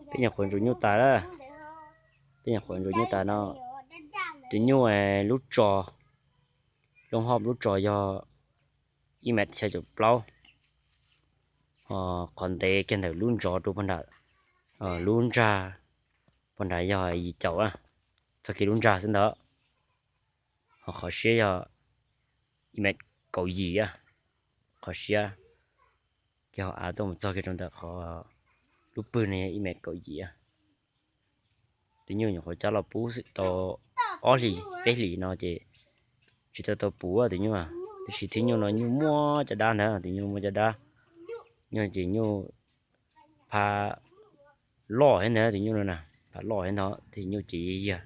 Peb nyuam qhuav ntsuas nyuj tas lawm. Peb nyuam qhuav ntsuas nyuj tas no. Tus nyuj lub tso, lub hom lub tso yog ib mev xya caum plaub. Qhov ntev kiag ntawm lub ntsov rau pog nram, lub ntsag pog nrad yog yim caum, txog kiag lub ntsag xwb ntawd. Ho qhov siab yog ib mev kaum yim, qhov siab kiag hauv av tuaj mus txog kiag rau ntawm qhov lub pwg no yog ib mev kaum yim. Tus nyuj nyuam qhuav cab los pub tau ob hlis peb hlis no ces tsis tau tau puv tus nyuj. Tab sis thib nyuj no nyuj muaj caj dab ntag, tus nyuj muaj caj dab. Nyuj ces nyuj pha loj thiab ntag, tus nyuj no na, pha loj thiab ntag, tus nyuj ces yag yag.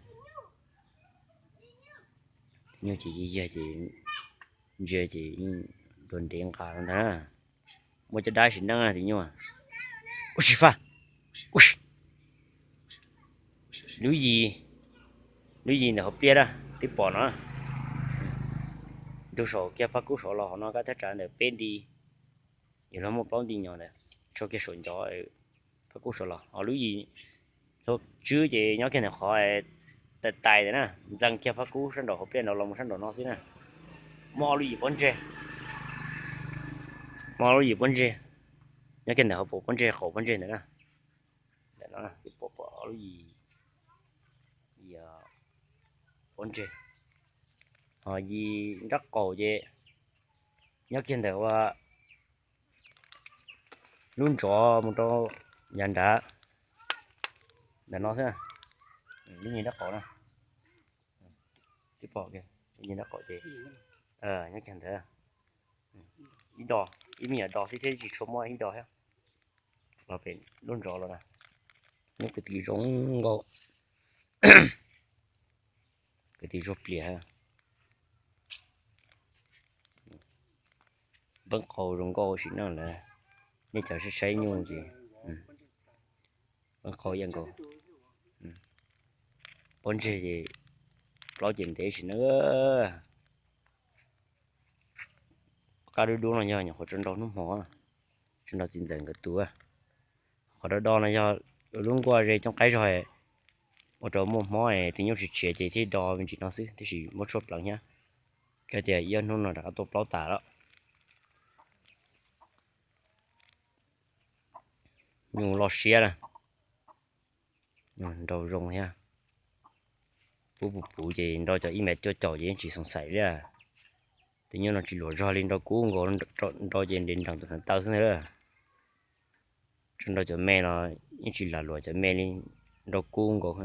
Tus nyuj ces yag yag ces ntsia ces yeej dua ntev nqa no ntag. Muaj caj dab sim neej tus nyuj. Ub si faj, ub si. Lub yim, lub yim ntawm hauv pliaj na, twb pom no. Ntug saum kiag phab kub saud los hauv no kab thaj tsam ntawm peb nti, yog luag muaj plaub nti nyuag ntawd, tshuav kiag saum ncov phab kub saud los. Ho lub yim, lub tswb ces nyob kiag ntawm qhov tais tais ntawm na, ntxees kiag phab kub sab nraum hauv pliaj no los mus sab nraum no xwb na. Muaj ob lub yim pob ntseg, muaj ob lub yim pob ntseg, nyob kiag ntawm hauv paus pob ntseg qaum pob ntseg ntawm na. Ntawm no twb pom pom ob lub yim pob ntseg. Ho yim nrab qaum ces nyob kiag ntawm ua lub ntsov mus rau yav nrad ntawm no xwb. Lub yim nrab qaum na, twb pom kiag lub yim nrab qaum ces nyob kiag ntawd. Ib do, ib me nyuam do xwb thiab tsis tshua muaj ib do thiab. Los pem lub ntsov los na, nyuj kwv tw zoo nkauj, kwv tw zuag plias. Npawb qau zoo nkauj sim neej lawm, nej cov saib saib nyuj ces npawb qau ib yam nkaus. Pob ntseg ces plaub ces ntev sim neej. Qab dub dub no yog nyuam qhuav tso nrau hnub hmo, tso nrau txiv ntxawm nkawd tus. Qhov do do no yog lub nkuaj ze coob qaib zog, ua rau muaj hmob tus nyuj tsis tshiav ces thiaj do me ntsis no xwb, tab sis muab tshuaj pleev thiab, kawg tias ib ob hnub no rov qab tuaj plaub tas lawm. Nyuj loj siab na, nrau zoo thiab. Pub puv puv ces nrau cov ib mev cuaj caum ces yeej tsis xoom xaim li. Tus nyuj no tsis luam zog li, nrau kub nkaus, nrau ces nres nrees tus hneev taw xwb ntag. Tso nrau cov me los yeej tsis lam luam cov me li, nrau kub nkaus.